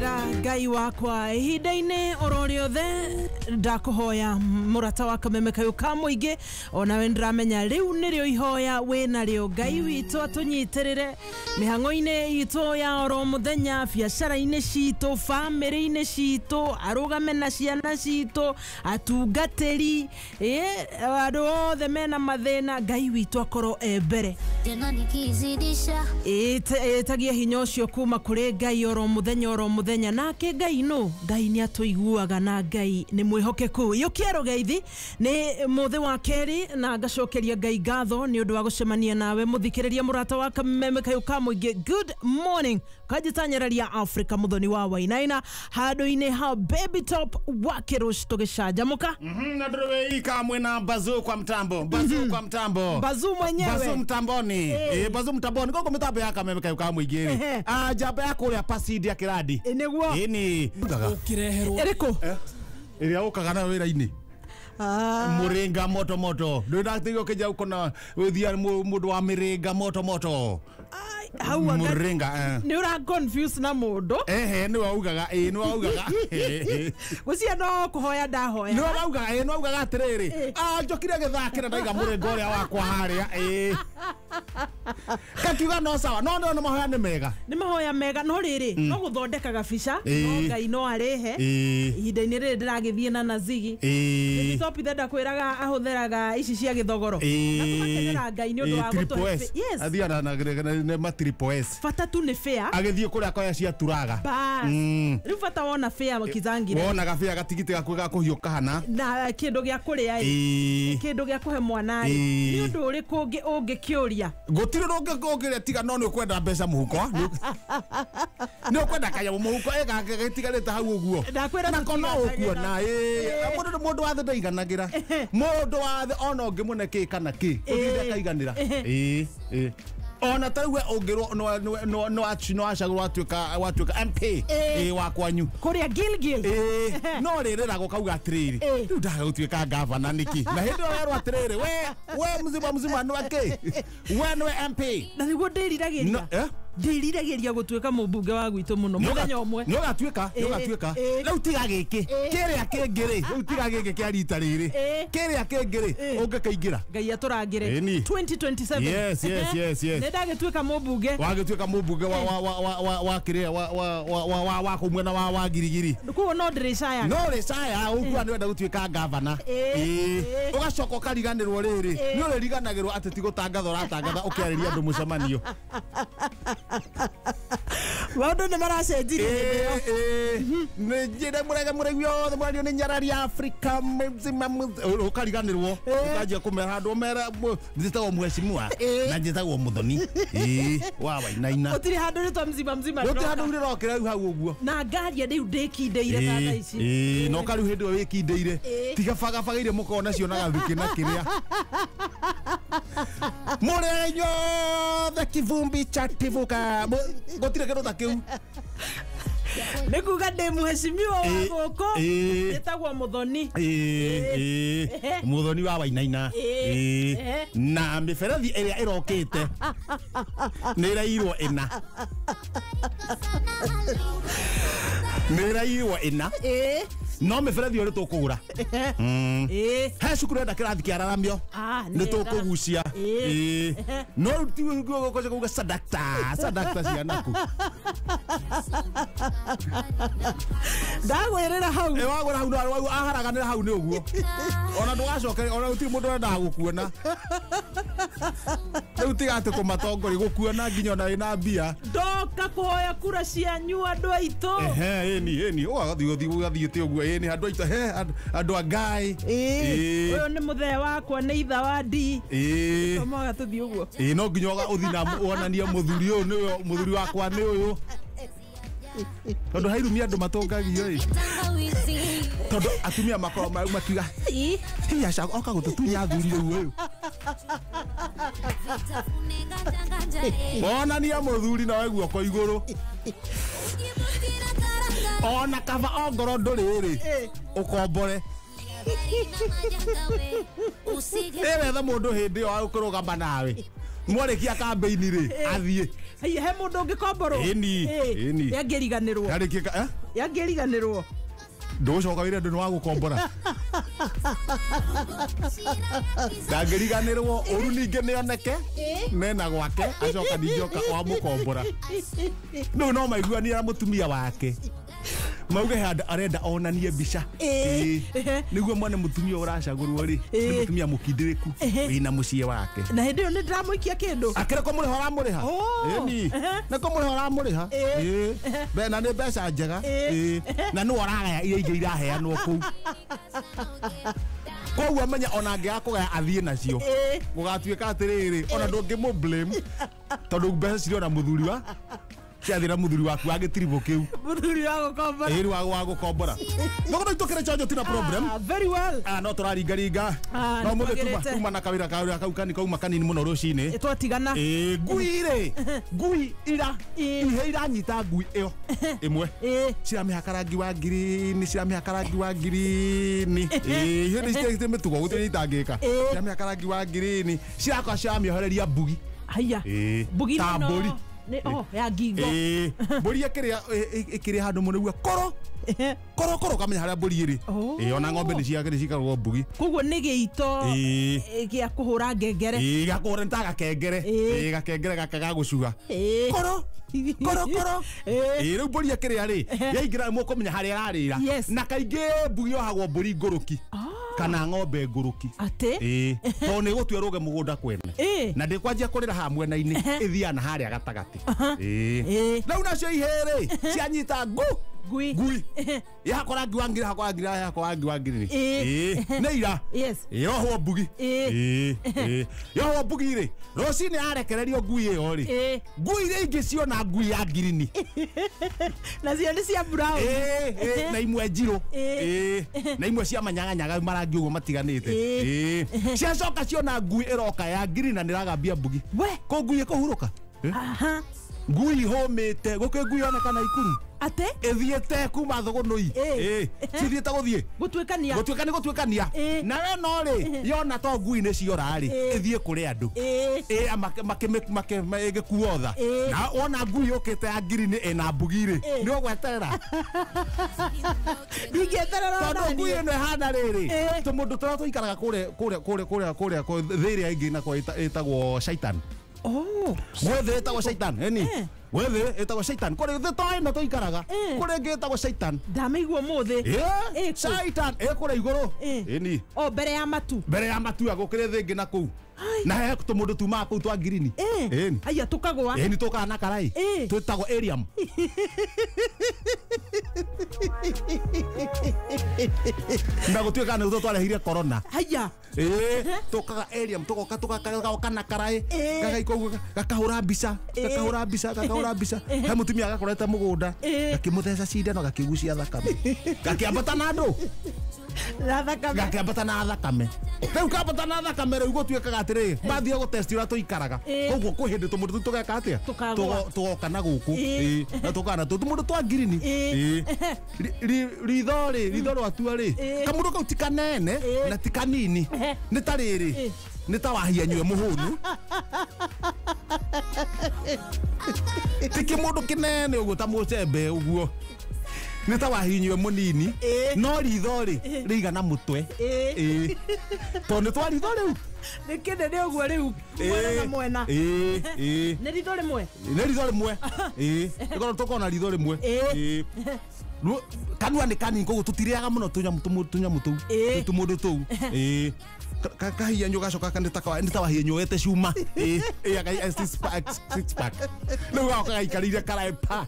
Nyitĩrĩra Ngai wakwa ihinda-inĩ oro rĩothe. Ndakũhoya mũrata wa Kameme kayũ ka mũingĩ, onawe ndĩramenya rĩu nĩrĩo ihoya wĩnarĩo. Ngai witũ atũnyitĩrĩre mĩhang'o-inĩ itũ ya oro mũthenya, biacara-inĩ citũ, bamĩrĩ-inĩ citũ, arũgame na ciana citũ, atungatĩri, andũ othe mena mathĩna, Ngai witũ akorwo e mbere. Tena nikizidisha Ĩtagia hinya ũcio kuma kũrĩ Ngai oro mũthenya oro mũthenya. Nake Ngai no Ngai nĩ atũiguaga na Ngai nĩ mwĩhokeku. Yũkia rũgeithi nĩ mũthĩ wa kerĩ, na ngacokeria Ngai ngatho nĩ ũndũ wa gũcemania nawe mũthikĩrĩria mũrata wa Kameme kayũ ka mũingĩ. Good morning kanjitanyeraria Africa Muthoni wa Wainaina handũ-inĩ ha Baby Top wa kĩrũci tũgĩcanjamũka. Na ndũrĩ mwena Bazu kwa mtambo, Bazu kwa mtambo, Bazu mwenyewe. Bazu mtamboni. Bazu mtamboni goko mitambo ya Kameme kayo ka mũingĩ rĩ. Ah, njamba ya kũrĩa Pasidi ya kĩrandi. Nĩguo. Ĩni. Ũkĩreherwo ĩrĩkũ? Ĩrĩa ũkaga nayo wĩra-inĩ. Mũrĩnga moto moto. Ndũrĩ ũkĩnja ũkona ũthia mũndũ wa mĩrĩnga moto moto. Ai, hau anga Mũrĩnga. Nĩ ũra confuse na mũndũ. Ehe, nĩwe augaga, ĩĩ nĩwe augaga. Gũcia no kũhoya ndahoya. Nĩwe augaga, ĩĩ nĩwe augaga atĩrĩrĩ. Ah, njokire gĩthakĩra ndaiga mũrĩnga ũrĩa wakwa harĩa, ĩĩ. Kakiuga no sawa, no no mahoya nĩ mega. Nĩ mahoya mega, no rĩrĩ no gũthondeka gabica, no Ngai no arĩhe. Ihinda-inĩ rĩrĩ ndĩragĩthiĩ na nazigi. Top ithe ndakwĩraga ahũthĩraga ici cia gĩthogoro na tũgakenera Ngai nĩ ũndũ wa Triple gũtũhe S. yes. Athiaga na ma triple S. Bata tu nĩ fair. Agĩthiĩ kũrĩa akoya cia turaga. Bas. Rĩu bata wona fair kizangira. Wonaga bĩa gatigiti gaku ga kũhiũka hana. Na kĩndũ gĩa kũrĩa ĩ, kĩndũ gĩa kũhe mwana ĩ, nĩ ũndũ ũrĩkũ ũngĩ ũngĩkĩũria? Gũtirĩ ũndũ ũngĩrĩa tiga no nĩ ũkwenda mbeca mũhuko. Nĩ ũkwenda kanyamũ mũhuko gatigarĩte hau ũguo. Ndakwĩra Nako no tũtiganagĩra. ũkuona ĩ mũndũ mũndũ wa thĩ ndaiganagĩra. Mũndũ wa thĩ ona ũngĩmũne kĩ kana kĩ ũthire akaiganĩra. Ĩĩ ĩĩ. Ona ta rĩu we ũngĩrwo no acagũrwo watuĩka MP ĩ wa kwanyu. Kũrĩa Gilgil. Ĩĩ no rĩrĩra gũkauga atĩrĩrĩ, rĩu ndaga gũtuĩka gavana nĩkĩ? Na hĩndĩ ĩyo werwo atĩrĩrĩ, we mzima mzima nĩwe kĩ? We nĩwe MP. Na nĩguo ndĩriragĩria. No, eh? Ndĩriragĩria gũtuĩka mũmbunge wa gwitũ mũno mũthenya ũmwe. Nĩ ũgatuĩka, nĩ ũgatuĩka. Rĩu tiga gĩkĩ, kĩrĩa kĩngĩ rĩ, rĩu tiga gĩkĩ kĩa rita rĩrĩ. Kĩrĩa kĩngĩ rĩ, ũngĩkaingĩra. Ngai atũrangĩre. Ĩni. 2027. Yes, yes, yes, yes. Nĩ ndagĩtuĩka mũmbunge. Wagĩtuĩka mũmbunge wa wa wa wa wa wa kĩrĩa wa wa wa wa wa wa kũu mwena wa Girigiri. Koguo no ndĩrĩcayaga. No rĩcaya ũkuga nĩ wenda gũtuĩka gavana. Ũgacoka ũkariganĩrwo rĩrĩ, nĩ ũrĩriganagĩrwo atĩ ti gũtangatha ũratangatha ũkĩarĩria andũ mũcemanio. Maũndũ nĩ maracenjirie hĩndĩ ĩyo. Nĩ njĩre mũrege mũregi othe mũrario nĩ nyarari ya Afrika mzima ũkariganĩrwo ũkanjia kũmera handũ ũmere njĩtagwo mheshimiwa na njĩtagwo Muthoni ĩĩ wa Wainaina. Gũtirĩ handũ rĩtwa mzima mzima Gũtirĩ rĩroka. handũ rĩrokĩra rĩu hau ũguo. Na ngaria rĩu ndĩkindĩire ta thaa ici. Ĩĩ no kariu hĩndĩ ĩyo wĩkindĩire tiga bagabaga iria mũkoragwo nacio na gathukĩ na kĩrĩa mũrĩ inyuothe kivumbi cha tibuka gũtirĩ kĩndũ ta kĩu. Nĩ kuga ndĩ mheshimiwa wa gũkũ ĩtagwo Muthoni. Muthoni wa Wainaina. Na mĩberethi ĩrĩa ĩrokĩte nĩ ĩrairwo ĩna. Nĩ ĩrairwo ĩna. No mĩberethi ĩyo nĩ tũkũgũra. He cukuru enda kĩrathi kĩararamio nĩ tũkũgucia. No rĩu ti gũkoca kuga sadakta sadakta cianaku. Ndagwĩrĩra hau. Wagũra hau no aharaganĩra hau nĩ ũguo. Ona ndũgacoke ona gũtirĩ mũndũ ũrendaga gũkuona. Rĩu tiga atĩ kũmatongoria gũkuona nginya ona wĩna mbia. Ndoka kũhoya kura cianyu andũ aitũ. Ehe ĩni ĩni ũgathiĩ ũgathiĩ ũgathiĩte ũguo ĩni andũ aitũ he andũ a Ngai. Ũyũ nĩ mũthee wakwa nĩ itha wa D. Tũmoga tũthiĩ ũguo. Ĩĩ no nginya ũthiĩ na wonanie mũthuri ũyũ nĩwe mũthuri wakwa nĩ ũyũ. Tondũ hairumia andũ matũngagio ĩ. Tondũ atumia makoragwo makiuga hihi aca oka gũtũtunya athuri rĩu ũyũ. Wonania mũthuri nawe guoko igũrũ. Ona kaba ongorwo ndũrĩ rĩ ũkombore. Ĩwethe mũndũ hĩndĩ ĩyo agũkũrũgama nawe. Mwarĩkia kambĩini rĩ athiĩ. He mũndũ ũngĩkomborwo. Ĩni, ĩni. Yangĩriganĩrwo. Yarĩkia Yangĩriganĩrwo. Ndũgũcoka wĩre andũ nĩ wa gũkombora. Ndangĩriganĩrwo ũru ningĩ nĩoneke nena gwake acoka ningĩ oka wamũkombora. Rĩu no maiguanire na mũtumia wake. Mauge handũ arenda onanie mbica. Nĩguo mwene mũtumia ũracagũrwo rĩ nĩ mũtumia mũkindĩrĩku wĩna mũciĩ wake. Na hĩndĩ ĩyo nĩ ndĩramũikia kĩndũ. Akĩrĩ kũmũrĩha ũramũrĩha. Ĩni. Nĩ kũmũrĩha ũramũrĩha. Na nĩ mbeca njega. Na nĩwe ũragaya iria ingĩ iraheanwo kũu. Koguo amenya ona angĩaga kũgaya athiĩ nacio. Gũgatuĩka atĩrĩrĩ ona ndũngĩmũ blame tondũ mbeca cirĩ ona mũthuri wa ciathira muthuri waku wa gĩtiribũ kĩu. Muthuri wa gũkombora. Ĩĩ wa gũkombora. No no tũkĩrĩ chonjo tina problem. Very well. No tũraringaringa. No mũthĩ tuma na kawĩra kau kani kauma kanini mũno rũcinĩ. Twatigana. Ĩĩ ngui rĩ. Ngui ira. Ihe iranyita ngui ĩyo ĩmwe. Ciramĩhaka rangi wa green, ciramĩhaka rangi wa green. Ĩĩ ihe nĩ mĩtugo gũtirĩ itangĩka. Ciramĩhaka rangi wa green. Cirakwa ciramĩohereria mbugi. Haiya. Mbugi ta mbũri. Ya ngingo. Mbũri ĩkĩrĩa handũ mũno ũguo koro koro koro kamenya harĩa mbũri ĩrĩ. Ona ng'ombe nĩ ciakĩrĩ cikaragwo mbugi. Koguo nĩ gĩito gĩa kũhũra ngengere. Gĩa kũhũra nĩ ta gakengere. Gakengere gaka ga gũcuga. Koro koro koro. Rĩu mbũri ĩkĩrĩa rĩ yaingĩra mũkũmenya harĩa ĩrarĩra. Na kaingĩ mbugi yohagwo mbũri ngũrũki. Kana ng'ombe ngũrũki. Atĩ? Tondũ nĩ gũtua rũge mũgũnda kwene. Na ndĩkwanjia kũrĩra haha mwena-inĩ ĩthiaga na harĩa gatagatĩ. Rĩu nacio ihĩĩ rĩ cianyita ngui. Ngui. Yahakwo rangi wa ngiri, yahakwo rangi, yahakwo rangi wa ngiri. Nĩ ira. Yohwo mbugi. Yohwo mbugi rĩ rũcinĩ yarekererio ngui ĩyo rĩ ngui iria ingĩ ciona ngui ya ngirini. Nacio nĩ cia brown. Na imwe njirũ. Na imwe cia manyaganyaga marangi ũguo matiganĩte. Ciacoka ciona ngui ĩroka ya ngiri na nĩragambia mbugi. Kũ ngui ĩkũhurũka? Ngui hũmĩte gũkĩ ngui yoneka Naikuru. Atĩ? Ĩthiĩte kuma Thũgũnũi. Cithiĩte gũthiĩ. Gũtuĩkania. Gũtuĩka nĩ gũtuĩkania. Na we no rĩ yona to ngui nĩ ciora rĩ ĩthiĩ kũrĩ andũ. Ĩgĩkuo tha. Na wona ngui yũkĩte ya ngirini ĩna mbugi rĩ nĩ ũgweterera. Ndingĩeterera ona Tondũ ngui niĩ. ĩno ĩhana rĩrĩ tũmũndũ tũrĩa tũikaraga kũrĩa kũrĩa kũrĩa kũrĩa kũrĩa thĩ ĩrĩa ĩngĩ nako ĩtagwo Shaitan. Gwĩ thĩ ĩtagwo Shaitan. Ĩni. Gwĩ thĩ ĩtagwo Shaitan. Kũrĩ thĩ to ĩno tũikaraga. Kũrĩ ĩngĩ ĩtagwo Shaitan. Ndamĩigua ũmũthĩ. Shaitan ĩ kũrĩa igũrũ. Ĩni. O mbere ya matu. Mbere ya matu gũkĩrĩ thĩ ĩngĩ na kũu. Na he tũmũndũ tumaga kũu twa ngirini. Ĩni. Haiya tũkagũa. Ĩni tũkaga na karai. Twĩtagwo Ariam. Na gũtuĩka nĩ twarehire corona. Haiya. Tũkaga Ariam tũgoka tũgakoka na karai. Gagaika ũguo gakahũra mbica, gakahũra mbica, gakahũra mbica. He mũtumia agakorete mũgũnda, gakĩmũtheca cindano gakĩgucia thakame. Gakĩambata na andũ. Na thakame. Gakĩambata na thakame. Rĩu kambata na thakame rĩu gũtuĩkaga atĩrĩrĩ, mathiĩ gũtest ũrĩa tũikaraga. Koguo kwĩ hĩndĩ tũmũndũ tũu tũgeka atĩa? Tũgoka na gũkũ. Na tũkaga na tũmũndũ twa ngirini. Ritho rĩ, ritho rwatua rĩ, kamũndũ kau ti kanene na ti kanini. Nĩ ta rĩrĩ, nĩ ta wahianyue mũhũnu. Ti kĩmũndũ kĩnene ũguo ta mũcembe ũguo. Nĩ ta wahinyue mũnini no ritho rĩ rĩigana mũtwe. Tondũ nĩ twa ritho rĩu. Nĩ kĩnene ũguo rĩu mwena na mwena. Nĩ ritho rĩmwe. Nĩ ritho rĩmwe. Ĩkorwo tũkorwo na ritho rĩmwe. Kanua nĩ kanini koguo tũtirĩaga mũno tũnyamũ tũu tũmũndũ tũu. Kahianyo gacoka nĩ ta wahianyo wete cuma. Six pack. Rĩu gacoka gaikarĩire karaĩ pa.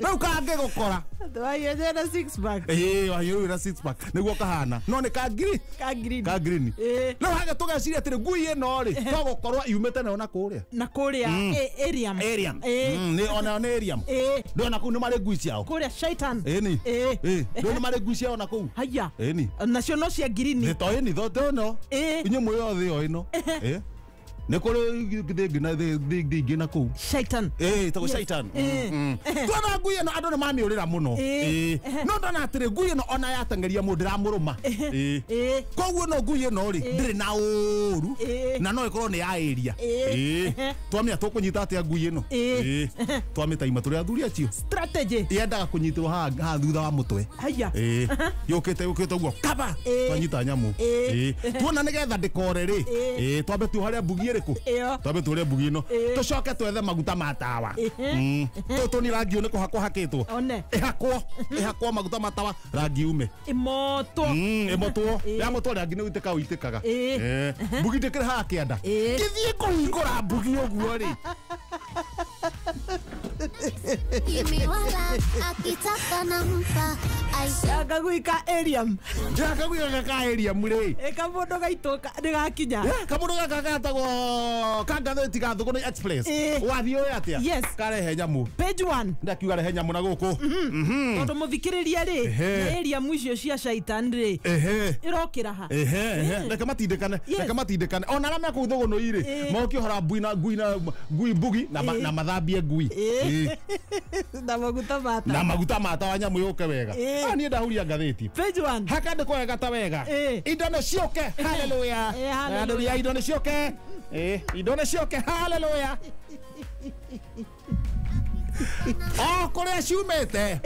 Rĩu kangĩgũkora. Wahianyo na six pack. Wahianyo na six pack. Nĩguo kahana. No nĩ ka ngiri. Ka green. Ka green. Rĩu hage tũgeciria atĩrĩ ngui ĩno rĩ to gũkorwo yumĩte nayo na kũrĩa. Na kũrĩa Ariam. Ariam. Nĩ ona nĩ Ariam. Ndona kũu nĩ marĩ ngui ciao. Kũrĩa Shaitan. Ĩni. Ndona marĩ ngui ciao na kũu. Haiya. Ĩni. Nacio no cia ngirini. Nĩ to ĩni to no. Inyuĩ mwĩ othe o ĩno. Nĩ kũrĩ thĩngĩ na thĩngĩ na kũu. Shaitan. Ĩtagwo Shaitan. Tuona ngui ĩno andũ nĩ mamĩũrĩra mũno. No ndona atĩrĩ ngui ĩno ona yateng'eria mũndũ ndĩramũrũma. Koguo no ngui ĩno rĩ ndĩrĩ na ũru na no ĩkorwo nĩ ya area. Twamenya tũkũnyita atĩa ngui ĩno. Twamĩtaima tũrĩ athuri acio. Strategy. Yendaga kũnyitĩrwo haha thutha wa mũtwe. Haya. Yũkĩte yũkĩte ũguo kaba twanyita nyamũ. Tuona nĩgetha ndĩkore rĩ twambe tuohore mbugi ĩrĩkũ? Twambe tuohore mbugi ĩno tũcoke twethe maguta ma tawa. Tũtũ nĩ rangi ũyũ nĩ kũhakwo hakĩtwo. Ĩhakwo ĩhakwo maguta ma tawa rangi ume. Ĩmotwo. Ĩmotwo. Yamotwo rangi nĩ ũitĩka ũitĩkaga. Mbugi ndĩkĩrĩ haha kĩanda. Ngĩthiĩ kũhingũra mbugi ũguo rĩ. Akagui ka Ariam. Akagui ka Ariam rĩ. Kamundu gaitũ nĩgakinya. Kamundu gaka gatagwo ka ngathĩti ka Thũgũnĩ Express. Wathiĩ ũĩ atĩa? Yes. Karehe nyamũ. Page 1. Ndakiuga rehe nyamũ na gũkũ. Tondũ mũthikĩrĩria rĩ, na Ariam icio cia Shaitan rĩ. Ĩrokĩra ha. Reke matindĩkane. Reke matindĩkane. Ona arĩa me kũu Thũgũnĩ rĩ, moke ũhora mbui na ngui na ngui mbugi na mathambie ngui. Na maguta ma tawa. Na maguta ma tawa nyamũ yũke wega. Niĩ ndahuria ngathĩti. Page 1. Hakandĩkwo wega ta wega. Indo nĩ ciũke. Hallelujah. Hallelujah. Indo nĩ ciũke. Indo nĩ ciũke. Hallelujah. O kũrĩa ciumĩte.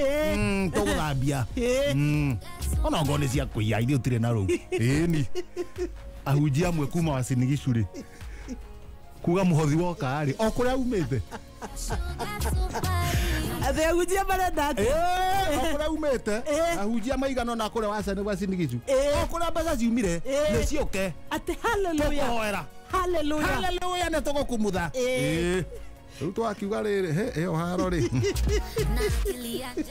Tũgũthambia. Ona ongorwo nĩ cia kũiya ithuĩ tũtirĩ na rũu. Ĩni. Ahunjia amwe kuma Uasin Gishu rĩ. Kuga mũhothi woka rĩ o kũrĩa umĩte. Ahunjia marenda atĩa? O kũrĩa umĩte ahunjia maigana ona kũrĩa Uasin Gishu. O kũrĩa mbeca ciumire nĩ ciũke. Atĩ hallelujah. Tũkũhoera. Hallelujah. Hallelujah nĩ tũgũkumutha. Rĩu twakiuga rĩrĩ he ĩyo haro rĩ.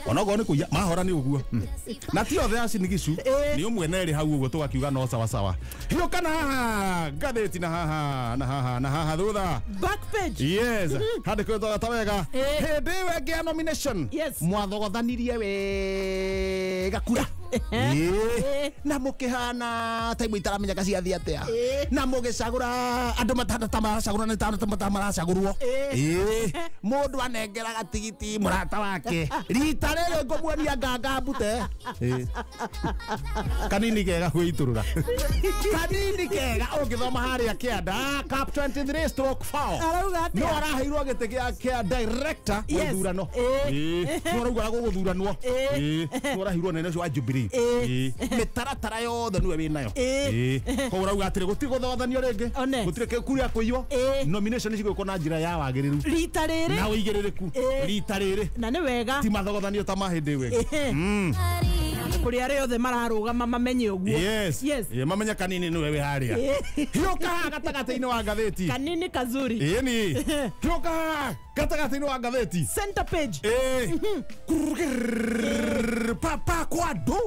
Ona okorwo nĩ kũiya mahora nĩ ũguo. Na ti othe Uasin Gishu nĩ ũmwe na erĩ hau ũguo tũgakiuga no sawa sawa. Hiũka na haha ngathĩti na haha na haha na haha thutha. Back page. Yes. Handĩkĩtwo ta wega. Hĩndĩ ĩyo ĩngĩ ya nomination. Mwathogothanirie wega kura. Na mũkĩhana ta imwe itaramenyeka ciathiĩ atĩa. Na mũgĩcagũra andũ matandata maracagũra na matandata maracagũrwo. Mũndũ anengeraga tigiti mũrata wake. Rita rĩrĩ ngũmuonia nganga mbute. Kanini kega kwĩitũrũra. Kanini kega ũngĩthoma harĩa kĩanda cap 23/4. Arauga atĩa? No araheirwo gĩtĩ gĩa director wa ithurano. No arauga gũgũthuranwo. No araheirwo nene ũcio wa Jubilee. Mĩtaratara yothe nĩwe wĩnayo. Koguo ũrauga atĩrĩ gũtirĩ gũthogothanio rĩngĩ. Gũtirĩ kuria kũiywo. Nomination cigwĩkwo na njĩra ya wagĩrĩru. Rita rĩrĩ. Na ũigĩrĩrĩku. Rita rĩrĩ. Na nĩ wega. Ti mathogothanio ta ma hĩndĩ ĩyo ĩngĩ. Kũrĩ arĩa othe mararũgama mamenye ũguo. Yes. Mamenye kanini nĩwe wĩ harĩa. Hiũka haha gatagatĩ-inĩ wa ngathĩti. Kanini kazuri. Ĩni. Hiũka haha gatagatĩ-inĩ wa ngathĩti. Center page. Papa kwa andũ.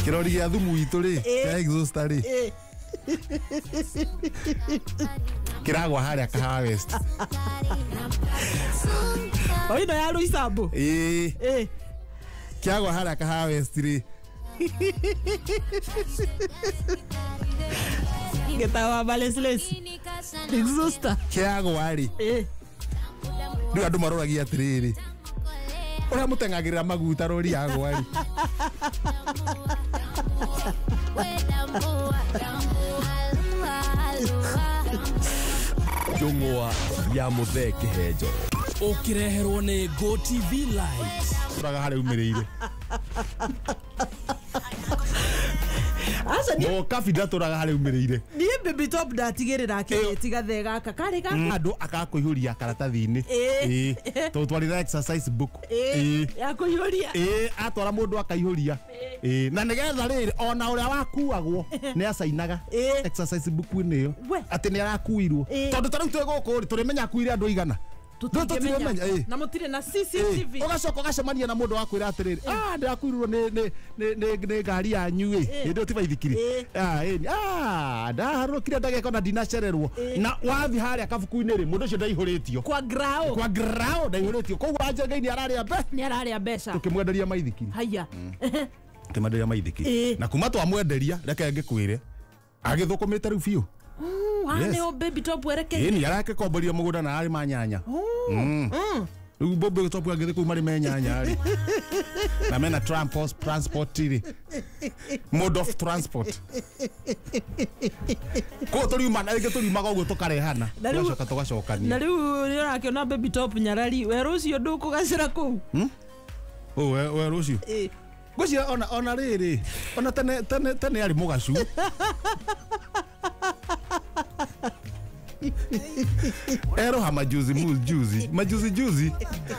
Kĩrori gĩa thumu witũ rĩ kĩa exhauster rĩ kĩragwa harĩa Kahawa West. O ĩno ya Roysambu. Kĩagwa harĩa Kahawa West rĩ. Gĩtawa balance. Exhauster. Kĩagwa rĩ. Rĩu andũ maroragia atĩrĩrĩ ũrĩa mũteng'agĩrĩra maguta rori yagwa rĩ. Njũng'wa ya Muthee Kĩhenjo ũkĩreherwo nĩ Go TV Light. Tũraga harĩa umĩrĩire. Aca no kabi ndatũraga harĩa umĩrĩire. Niĩ Baby Top ndatigĩrĩra akĩrĩti gathee gaka karĩ gaka. Andũ akakũihũria karatathi-inĩ. Tondũ twarĩ exercise book. Ya kũihũria. Atwara mũndũ akaihũria. Na nĩgetha rĩrĩ ona ũrĩa wakuagwo nĩ acainaga exercise book-inĩ ĩyo atĩ nĩ arakuirwo. Tondũ ta rĩu twĩ gũkũ rĩ tũrĩmenya akuire andũ aigana. Tũtingĩmenya. Na mũtirĩ na CCTV. Ũgacoka ũgacemania na mũndũ wa kwĩra atĩrĩrĩ, ah, ndĩrakuirwo nĩ ngari yanyu ĩ, hĩndĩ ĩyo ti baithikiri. Ah, ĩni, ah, ndaharũrũkire ndageka ona ndinacererwo. Na wathi harĩa kabuku-inĩ rĩ, mũndũ ũcio ndaihũrĩtio. Kwa grao. Kwa grao ndaihũrĩtio. Koguo Wanjengei ararĩa mbe. Nĩ ararĩa mbeca. Tũkĩmwenderia maithikiri. Haya. Tũkĩmwenderia maithikiri. Na kuma twamwenderia, reke ngĩkwĩre, agĩthũkũmĩte rĩu biũ. Yes. Nĩo baby top werekeire. Ĩni arakĩkomboria mũgũnda na ararĩma nyanya. Rĩu baby top agĩthiĩ kũu marĩme nyanya rĩ. Na mena transport rĩ. Mode of transport. Koguo tũriuma na rĩngĩ tũriumaga ũguo tũkarehana. Tũgacoka tũgacokania. Na rĩu nĩ ũrakĩona baby top nyarari, werũ ũcio ndũkũgacĩra kũu. Werũ ũcio? Ngwĩciria ona rĩrĩ, ona tene tene tene arĩ mũgacu. Eroha majuzi juzi majuzi juzi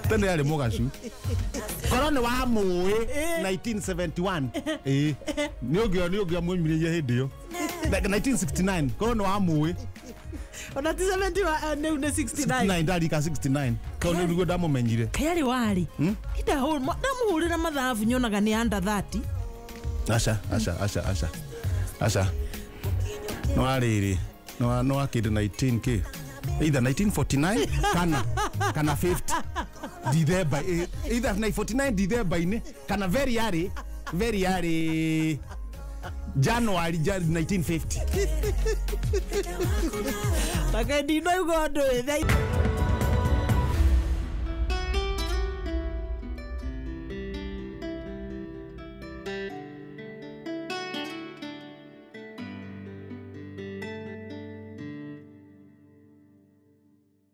tene arĩ mũgacu. Korwo nĩ wamũĩ 1971 nĩ ũngĩamũnyumĩrĩrie hĩndĩ ĩyo. 1969 korwo nĩ wamũĩ. Ona ti 71 nĩ 69. Ndarika 69 korwo nĩ nĩguo ndamũmenyire. Kaĩ arĩ warĩ? Ndamũhũrĩra mathabu nyonaga nĩ under 30. Aca aca aca aca aca. No arĩrĩ no akĩndĩ 19 k either 1949 kana 50 December, either 1949 December-inĩ kana very early January 1950. Take ndinoigua ũndũ wĩ.